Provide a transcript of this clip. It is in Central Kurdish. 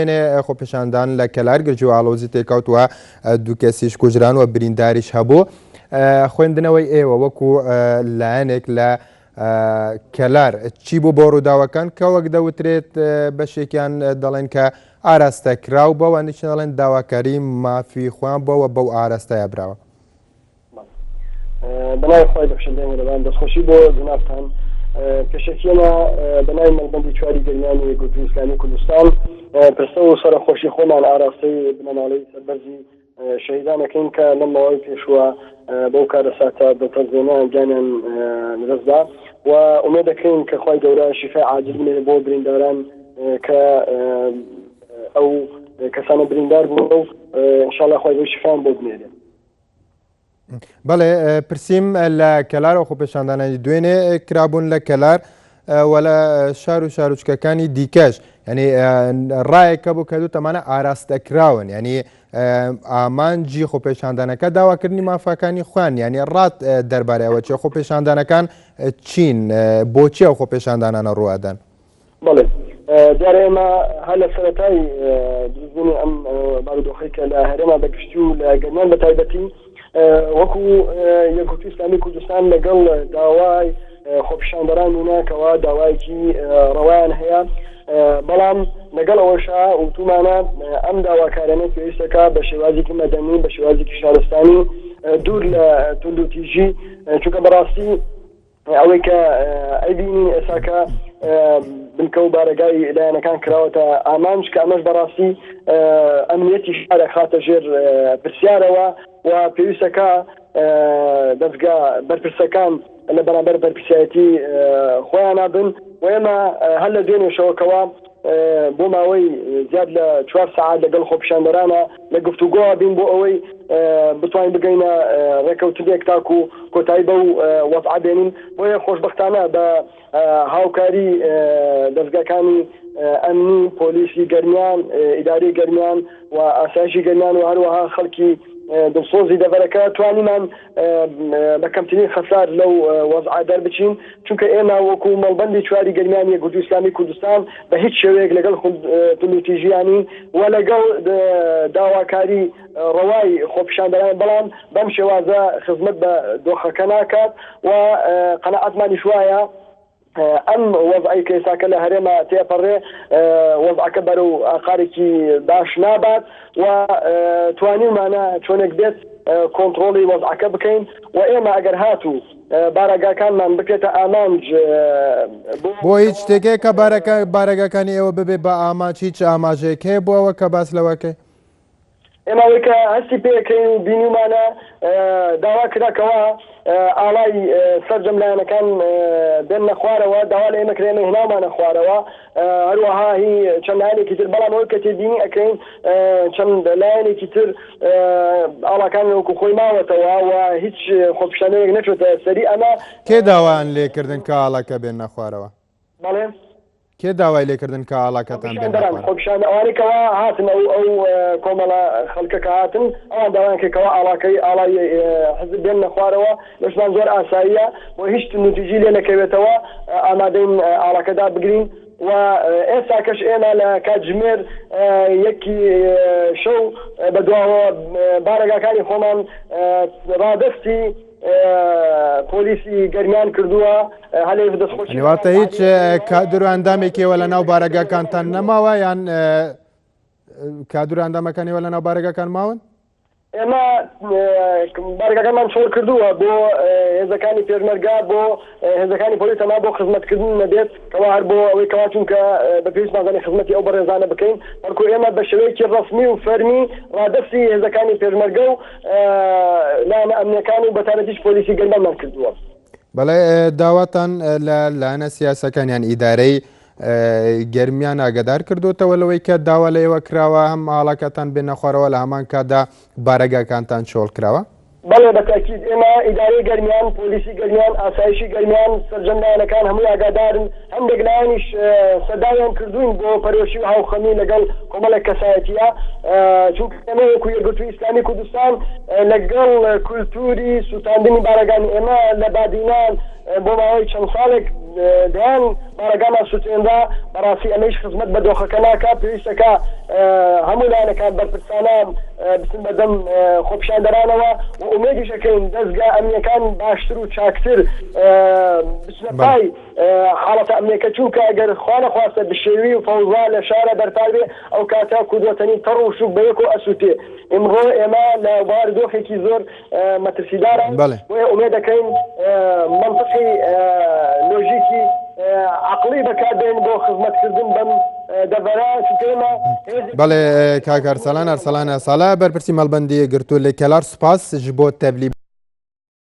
دوێنێ خۆپیشاندان لە کەلار گرژی و ئاڵۆزی تێکەوت و دوو کەسیش کوژران و برینداریش هەبوو. خوێندنەوەی ئێوە وەکو لایەنێک لە کەلار چی بوو بۆ ڕووداوەکان کە وەک دەوترێت بەشێکیان دەڵێن کە ئاراستە کراو بەوە نیچ دەڵێن داواکاری مافی خۆیان بەوە بەو ئاراستەیە براوە. بەناوی خوای بەخشندەی میهرەبان دەستخۆشی بۆ جەنابتان پێشەکی ئێمە بەناوی مەڵبەندی چواری گەرمیانی یەکگرتووی ئیسلامی کوردستان پرسە و سەرەخۆشی خۆمان ئاراستەی بنەماڵەی سەربەرزی شەهیدان ئەکەین کە لەم ماوەی پێشووە بەو کارەساتە دڵتەزێنە گیانیان لەدەستدا و ئومێد دەکەین کە خوای گەورە شیفای عاجل بنێرێ بۆ برینداران کە ئەو کەسانە بریندار بوون و ئینشاءاللە خوای گەورە شیفایان بۆ بنێرێ. بەڵێ پرسیم لە کەلار و خۆپێشاندانانی دوێنێ کرابوون لە کەلار و لە شار و شارۆچکەکانی دیکەش ینی ڕایەکە بوو کە دوو تەمانە ئاراستەکراون ینی ئامانجی خۆپێشاندانەکە داواکردنی مافەکانی خوان ینی ڕات دەربارەی ئەوە چێ خۆپێشاندانەکان چین بۆچی ئەو خۆپێشاندانانە ڕوئەدەن؟ بەڵێ دیارە ئێمە هەر لە سەرەتای دروستبوونی ئەم بارودۆخەی کە لە هەرێما بە گشتی و لە گەرمیان بە تایبەتی وەکو یەکگرتووی ئیسلامی کوردستان لەگەڵ داوای خۆپیشاندەران بوونە کەوا داوایەکی ڕەوایان هەیە بەڵام لەگەڵ ئەوەشا وتومانە ئەم داواکارانە پێویستەکە بە شێوازێکی مەدەنی بە شێوازێکی شارستانی دوور لە توندوتیژی چونکە بەڕاستی ئەوەی کە ئەیبینین ئێستا کە بنکە و بارەگای لایەنەکان کراوەتە ئامانج کە ئەمەش بەڕاستی ئەمنیەتی شارە خاتە ژێر پرسیارەوە و پێویستەکە دەستگا بەرپرسەکان لە بەرامبەر بەرپرسیارەتی خۆیان بن و ئێمە هەر لە دوێنێ شەوەکەوە بۆ ماوەی زیاد لە چوار سەعات لەگەڵ خۆپیشاندەرانە لە گفتوگۆوە بین بۆ ئەوەی بتوانین بگەینە ڕێکەوتنێک تاکو کۆتایی بەو وەزعە بێنین بۆیە خۆشبەختانە بە هاوکاری دەزگاکانی ئەمنی پۆلیسی گەرمیان ئیداری گەرمیان و ئاسایشی گەرمیان و هەروەها خەڵکی دڵسۆزی دەڤەرەکە توانیمان بە کەمترین خەسار لەو وەزعە دەربچین چونکە ئێمە وەکو مەڵبەندی چواری گەرمیان یەکگرتووی ئیسلامی کوردستان بە هیچ شێوەیەک لەگەڵ توندوتیژیان نین و لەگەڵ داواکاری ڕەوای خۆپیشاندەران بەڵام بەم شێوازە خزمەت بە دۆخەکە ناکات و قەناعەتمانیش وایە ئەم وەزعەی کە ئێستاکە لە هەرێما تێپەڕێ وەزعەکە بەرەو ئاقارێکی باش نابات و توانیومانە چۆنێک بێت کۆنتڕۆڵی وەزعەکە بکەین و ئێمە ئەگەر هاتوو بارەگاکانمان بکرێتە ئامانج بۆ بۆ هیچ شتێک کە بارەکە بارەگاکانی ئێوە ببێ بە ئامانج هیچ ئاماژەیەک هەیە بۆ ئەوە کە باس لەوەکەی؟ ئێمە ئەوەی کە هەستی پێ ئەکەین و بینیومانە داوا کرا کەوا ئاڵای سەرجەم لایەنەکان بێننە خوارەوە، داوا لە ئێمە کرا ئێمە هێناومانە خوارەوە، هەروەها هی چەند لایەنێکی تر، بەڵام ئەوەی کە تێبینی ئەکەین چەند لایەنێکی تر ئاڵاکانیان وەکو خۆی ماوەتەوە و هیچ خۆپیشاندەرێک نەچۆتە سەری ئەمە. کێ داوایان لێکردن کە ئاڵاکە بێننە خوارەوە؟ بەڵێ. کێ داوای لێکردن کە ئاڵاکەتان بێننە خۆپیشاندەران خوارەوە؟ خۆپیشاندە ئەوانەی کەوا هاتن ئەو ئەو کۆمەڵە خەڵکە کە هاتن ئەوان داوایان کرد کەوا ئاڵاکەی ئاڵای حزب بێننە خوارەوە لەشمان زۆر ئاساییە و هیچ توندوتیژی لێ نەکەوێتەوە ئامادەین ئاڵاکە دابگرین و ئێستاکەش ئێمە لە کاتژمێر یەکی شەو بەدواوە بارەگاکانی خۆمان ڕادەستی پۆلیسی گەرمیان کردووە هەلێ دەستخۆشی یعنی واتە هیچ کادر و ئەندامێکی ئێوە لە ناو بارەگاکانتان نەماوە یان کادر و ئەندامەکان ئێوە لە ناو بارەگاکان ماون؟ ئێمە بارەگاکانمان چۆڵ کردووە بۆ هێزەکانی پێشمەرگە بۆ هێزەکانی پۆلیس تەنها بۆ خزمەتکردن نەبێت کەوا هەر بۆ ئەوەی کەوا چونکە بە پێویست نازانین خزمەتی ئەو بەڕێزانە بکەین بەڵکو ئێمە بە شێوەیەکی ڕەسمی و فەرمی ڕادەستی هێزەکانی پێشمەرگە و لایەنە ئەمنیەکان و بەتایبەتیش پۆلیسی گەرمیانمان کردووە. بەڵێ داواتان لە لایەنە سیاسەکان یان ئیدارەی گەرمیان ئاگدار کردوتەوە لەوەی کە داوا لە ئێوە کراوە هەم ئاڵاکەتان بێنە خوارەوە لە هەمان کاتدا بارەگاکانتان چۆڵ کراوە؟ بەڵێ بە تەئکید ئێمە ئیدارەی گەرمیان، پۆلیسی گەرمیان، ئاسایشی گەرمیان، سەرجەم لایەنەکان هەمووی ئاگادارن، هەندێک لایەنیش سەردانیان کردووین بۆ پەرۆشی و هاوخەمی لەگەڵ کۆمەڵێک کەسایەتییە، چونکە ئێمە وەکو یەکگرتووی ئیسلامی کوردستان لەگەڵ کولتووری سووتاندنی بارەگانی ئێمە لە بادینان بۆ ماوەی چەند ساڵێک. دەیان بارەگامان سوتێنرا، بەڕاستی ئەمەیش خزمەت بە دۆخەکە ناکات، پێویستەکە هەموو لایەنەکان بەرپرسانە بچن بەدەم خۆپیشاندەرانەوە و ئومێدیش ئەکەین دەزگا ئەمنیەکان باشتر و چاکتر بچنە پای حاڵەتە ئەمنیەکە، چونکە ئەگەر خوانەخواستە بشێوی و فەوزا لە شارە بەرپا بێ ئەو کاتە کوردوەتەنی تەڕ و شوک بەیەکۆ ئەسوتێ. ئیمڕۆ ئێمە لە بارودۆخێکی زۆر مەترسیدارە، بۆیە ئومێد دەکەین مەنتقی لۆژیکی عەقڵی بەکاربێنن بۆ خزمەتکردن بەم دەڤەرە، چونکە ئێمە هێزێکی بەڵێ کاک ئەرسەلان ئەرسەلان سالە بەرپرسی مەڵبەندی گرتوو لە کەلار سوپاس ji بۆ تەڤلی.